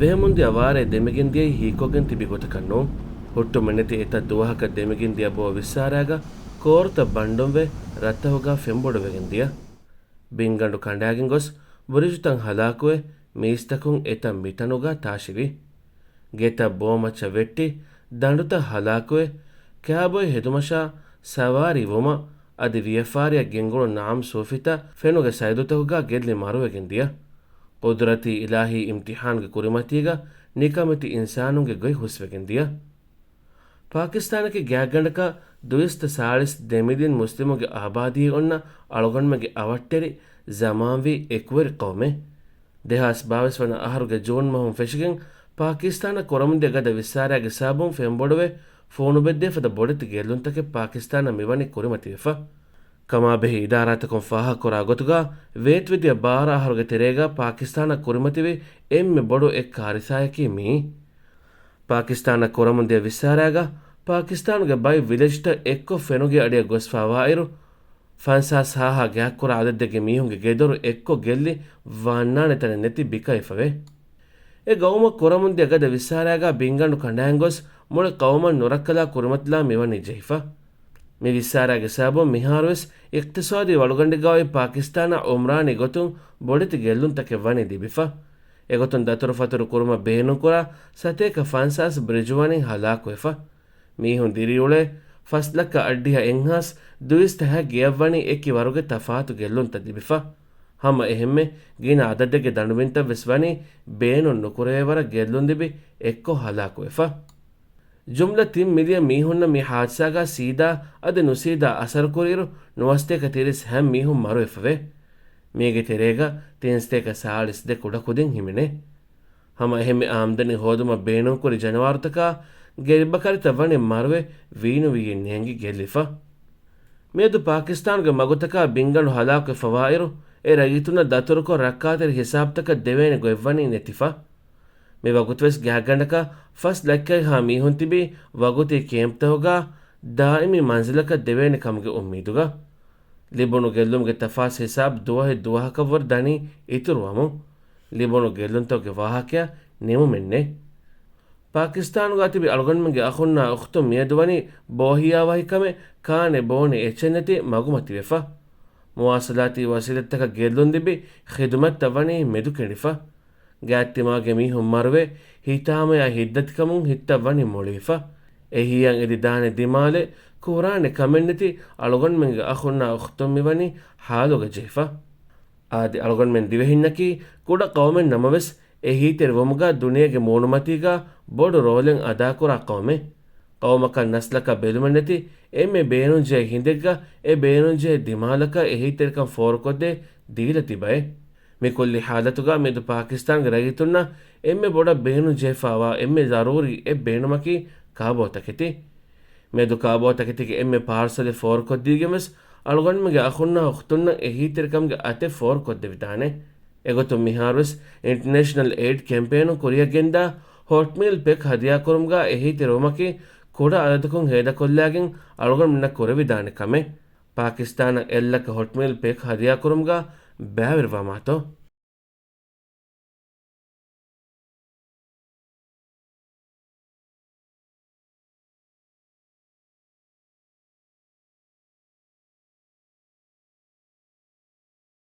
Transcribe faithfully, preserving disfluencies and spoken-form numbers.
ވެހެމުންދިޔަ ވާރޭ ދެމިގެން ދިޔައީ ހީކޮށްގެން ތިބި ގޮތަކަށް ނޫން. ހުއްޓުމެއް ނެތި އެތައް ދުވަހަކަށް ދެމިގެން ދިޔަ ބޯ ވިއްސާރާގަ ކޯރުތައް ބަންޑުންވެ ރަށްތަކުގަ ފެންބޮޑުވެގެން ދިޔަ. ބިންގަނޑު ކަނޑާގެން ގޮސް ބުރިޖުތައް ހަލާކުވެ މީސްތަކުން އެތައް މިތަނުގަ ތާށިވި. ގެތައް ބޯމައްޗަށް ވެއްޓި ދަނޑުތައް ހަލާކުވެ ކާބޮއެ ހެދުމަށާ ސަވާރީ ވުމަށް އަދި ވިޔަފާރިއަށް ގެންގުޅުން ނަޢަމް ސޫފިތައް ފެނުގެ ސައިދުތަކުގަ ގެއްލި މަރުވެގެން ދިޔަ. ޤުދުރަތީ އިލާހީ އިމްތިޙާންގެ ކުރިމަތީގަ ނިކަމެތި އިންސާނުންގެ ގޮތް ހުސްވެގެން ދިޔަ. ޕާކިސްތާނަކީ ގާތްގަނޑަކަށް ދުއިސައްތަ ސާޅީސް ދެމިލިއަން މުސްލިމުންގެ އާބާދީ އޮންނަ އަޅުގަނޑުމެންގެ އަވަށްޓެރި ޒަމާންވީ އެކުވެރި ޤައުމެއް. ދެހާސް ބާވީސް ވަނަ އަހަރުގެ ޖޫން މަހުން ފެށިގެން ޕާކިސްތާނަށް ކުރަމުންދިޔަ ގަދަ ވިއްސާރާގެ ސަބަބުން ފެންބޮޑުވެ ފޫނުބެއްދޭ ފަދަ ބޮޑެތި ގެއްލުންތަކެއް ޕާކިސްތާނަށް މިވަނީ ކުރިމަތިވެފަ. ކަމާބެހޭ އިދާރާތަކުން ފާހަގަކުރާ ގޮތުގަ ވޭތުވެދިޔަ ބާރަ އަހަރުގެ ތެރޭގަ ޕާކިސްތާނަށް ކުރިމަތިވި އެންމެ ބޮޑު އެއް ކާރިސާއަކީ މިއީ. ޕާކިސްތާނަށް ކުރަމުންދިޔަ ވިއްސާރާގަ ޕާކިސްތާނުގެ ބައި ވިލެޖްތައް އެއްކޮށް ފެނުގެ އަޑިއަށް ގޮސްފާވާއިރު، ފަންސާސް ހާހާ ގާތްކުރާ އަދަދެއްގެ މީހުންގެ ގެދޮރު އެއްކޮށް ގެއްލި ވާންނާނެ ތަނެއް ނެތި ބިކައިފަވޭ. އެ ގައުމަށް ކުރަމުންދިޔަ ގަދަ ވިއްސާރާގަ ބިންގަނޑު ކަނޑާން ގޮސް މުޅި ޤައުމަށް ނުރައްކަލާ ކުރިމަތިލާ މިވަނީ ޖެހިފަ. މި ވިއްސާރާގެ ސަބަބުން މިހާރުވެސް އިޤްތިޞާދީ ވަޅުގަނޑެއްގަ އޮތް ޕާކިސްތާނަށް ޢުމްރާނީ ގޮތުން ބޮޑެތި ގެއްލުންތަކެއް ވަނީ ލިބިފަ. އެގޮތުން ދަތުރުފަތުރު ކުރުމަށް ބޭނުންކުރާ ސަތޭކަ ފަންސާސް ބްރިޖު ވަނީ ހަލާކުވެފަ. މީހުން ދިރިއުޅޭ ފަސް ލައްކަ އަށްޑިހަ އެއްހާސް ދުއިސައްތަ ހަތް ގެއަށްވަނީ އެކި ވަރުގެ ތަފާތު ގެއްލުންތައް ލިބިފަ. ހަމަ އެހެންމެ ގިނަ އަދަދެއްގެ ދަނޑުމިންތައް ވެސް ވަނީ ބޭނުން ނުކުރެވޭ ވަރަށް ގެއްލުން ލިބި އެއްކޮށް ހަލާކުވެފަ. ޖުމްލަ ތިން މިލިއަން މީހުންނަށް މި ހާދިސާގަ ސީދާ އަދި ނުސީދާ އަސަރުކުރިއިރު ނުވަސަތޭކަ ތިރީސް ހަތް މީހުން މަރުވެފަވޭ. މީގެ ތެރޭގަ ތިންސަތޭކަ ސާޅީސް ދެ ކުޑަކުދިން ހިމެނޭ. ހަމަ އެހެންމެ އާމްދަނީ ހޯދުމަށް ބޭނުންކުރި ޖަނަވާރުތަކާ ގެރިބަކަރިތައް ވަނީ މަރުވެ ވީނުވިއިން ނޭނގި ގެއްލިފަ. މިއަދު ޕާކިސްތާނުގެ މަގުތަކާ ބިންގަނޑު ހަލާކުވެފަވާއިރު، އެ ރައްޔިތުންނަށް ދަތުރުކޮށް ރައްކާތެރި ހިސާބުތަކަށް ދެވޭނެ ގޮތްވަނީ ނެތިފަ. މި ވަގުތުވެސް ގާތްގަނޑަކަށް ފަސް ލައްކައެއްހާ މީހުން ތިބީ ވަގުތީ ކޭމްޕްތަކުގަ ދާއިމީ މަންޒިލަކަށް ދެވޭނެ ކަމުގެ އުއްމީދުގަ. ލިބުނު ގެއްލުމުގެ ތަފާސް ހިސާބު ދުވަހެއް ދުވަހަކަށްވުރެ ދަނީ އިތުރުވަމުން. ލިބުނު ގެއްލުންތަކުގެ ވާހަކަޔަށް ނިމުމެއްނެތް. ޕާކިސްތާނުގަ ތިބި އަޅުގަނޑުމެންގެ އަޚުންނާ އުޚްތުން މިއަދު ވަނީ ބޯހިޔާވަހިކަމެއް ކާނެ ބޯނެ އެއްޗެއްނެތި މަގުމަތިވެފަ. މުވާޞަލާތީ ވަސީލަތްތަކަށް ގެއްލުން ލިބި ޚިދުމަތްތައް ވަނީ މެދުކެނޑިފަ. ގާތްތިމާގެ މީހުން މަރުވެ ހިތާމަޔާ ހިތްދަތިކަމުން ހިތްތައް ވަނީ މޮޅިވެފަ. އެހީއަށް އެދި ދާނެ ދިމާލެއް ކުރާނެ ކަމެއްނެތި އަޅުގަނޑުމެންގެ އަޚުންނާ އުޚްތުން މިވަނީ ޙާލުގަ ޖެހިފަ. އާދެ، އަޅުގަނޑުމެން ދިވެހިންނަކީ ކުޑަ ޤައުމެއް ނަމަވެސް، އެހީތެރި ވުމުގަ ދުނިޔޭގެ މޫނުމަތީގަ ބޮޑު ރޯލެއް އަދާކުރާ ޤައުމެއް. ޤައުމަކަށް ނަސްލަކަށް ބެލުމެއްނެތި އެންމެ ބޭނުންޖެހޭ ހިނދެއްގަ އެ ބޭނުންޖެހޭ ދިމާލަކަށް އެހީތެރިކަން ފޯރުކޮށްދޭ ދީލަ ތިބައެއް. މި ކުއްލި ޙާލަތުގަ މިއަދު ޕާކިސްތާންގެ ރައްޔިތުންނަށް އެންމެ ބޮޑަށް ބޭނުންޖެހިފާވާ އެންމެ ޒަރޫރީ އެއް ބޭނުމަކީ ކާބޯތަކެތި. މިއަދު ކާބޯތަކެތީގެ އެންމެ ޕާރސަލެއް ފޯރުކޮށްދީގެންވެސް އަޅުގަނޑުމެންގެ އަޚުންނާ އުޚްތުންނަށް އެހީތެރިކަމުގެ އަތެއް ފޯރުކޮށްދެވިދާނެ. އެގޮތުން މިހާރުވެސް އިންޓަރނޭޝަނަލް އެއިޑް ކެމްޕޭނުން ކުރިއަށް ގެންދާ ހޮޓްމީލް ޕެކް ހަދިޔާކުރުމުގަ އެހީތެރިވުމަކީ ކުޑަ އަދަދަކުން ހޭދަކޮށްލާގެން އަޅުގަނޑުމެންނަށް ކުރެވިދާނެ ކަމެއް. ޕާކިސްތާނަށް އެއްލައްކަ ހޮޓްމީލް ޕެކް ހަދިޔާކުރުމުގަ ބައިވެރިވާމާތޯ؟